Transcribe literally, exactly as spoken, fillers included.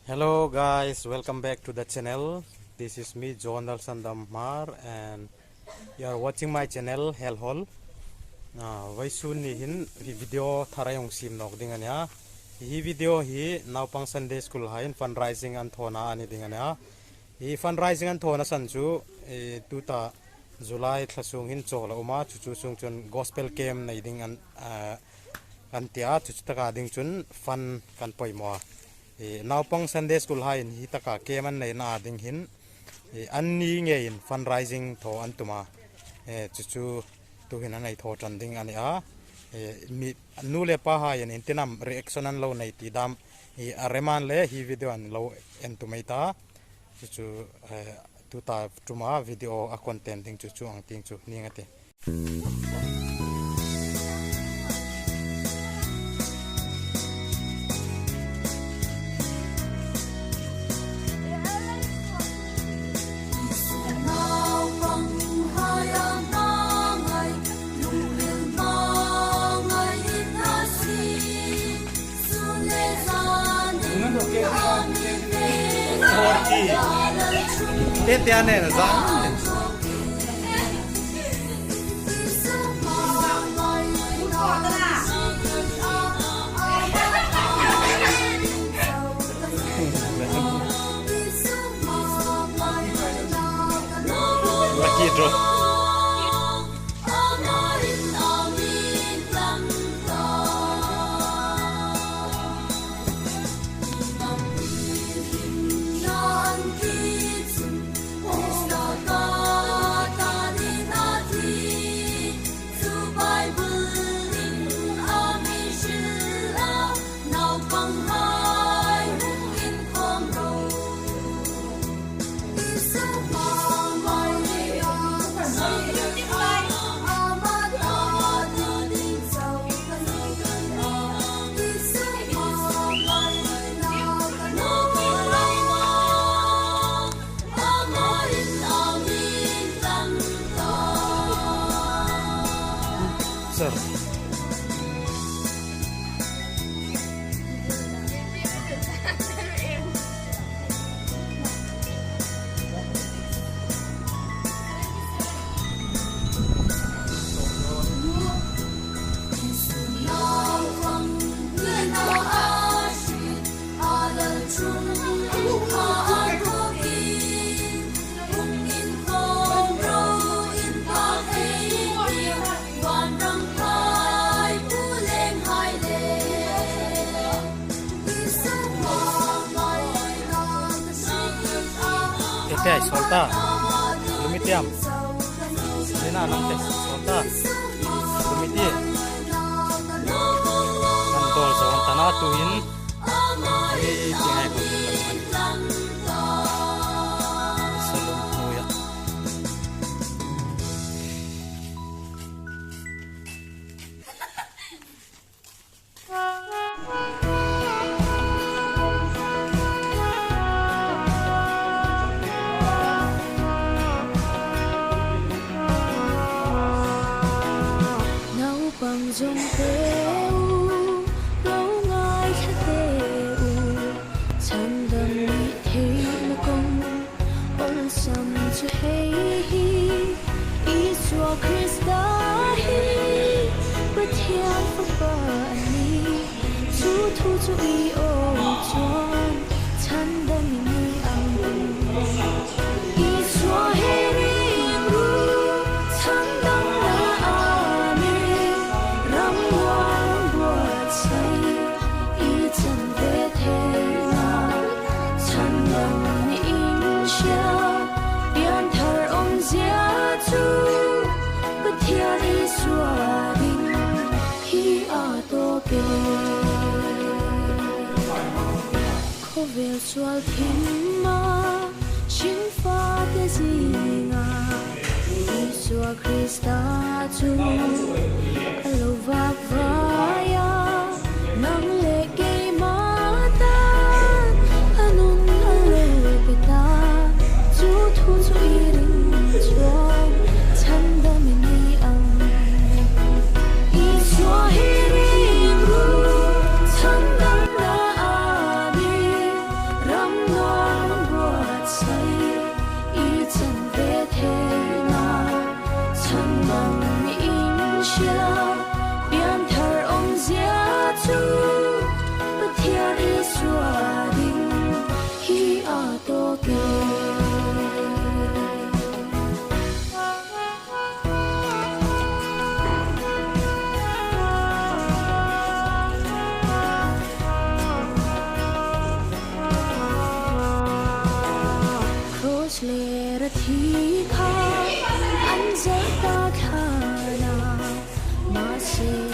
Hello guys, welcome back to the channel. This is me, John Lalsandam Hmar, and you are watching my channel, Hel Hol. Ah, vawisun ni hin hi video thar ei hung siem nawk ding a nih a. Hi video hi Naupang Sunday School haiin fundraising an thawna a ni ding a nih a. Hi fundraising an thawna san chu, eh, tuta July thla sung hin chawl a um a, chu chu sung chun gospel camp nei ding an, ah, kan ti a, chu chu taka ding chun fund kan poimaw a. Eh, Naupang Sunday School haiin hi taka camp an neina ding hin, eh, anni ngeiin fundraising thaw an tum a. Eh, chu chu tuhin an ei thaw ṭan ding a nih a. Eh, mi, nu le pa haiin iengtin am reaction an lo nei ti dam, eh, a rem an le hi video an lo en tum ei ta. Chu chu, eh, tuta ṭuma video a content ding chu chu ang tieng chu ning a tih. Te te ane na za. Lucky draw. Sir. Ete ai solta. Lumitiam. Nina nang te solta. Lumiti. Nang dol zon tana tuhin. Ani ti ngai ko ni lam ani. Salum nuya. Naupang zawng te u, lo ngaithla te u, chhandam ni theina kawng awlsam chu hei hi. Isua Krista hi Pathian Fapa a nih. Chu thu chu i awm chuan chhandam i ni ang. Isua hi ringru chhandamna a nih. Ram ruang buatsaih i chan ve theina chhandam ni in hria. Pianthar awmzia chu Pathian Isua ding hi a tawk e. Khawvel sual thim a, hring fate zinga Isua Krista chu a lo vak vai a, nang leh keima tan a nun a lo pe ta. Chu thu chu i ring chuan chhandam i ni ang. Isua hi ringru chhandamna a nih. Thi kha an zar ta thlana, mahse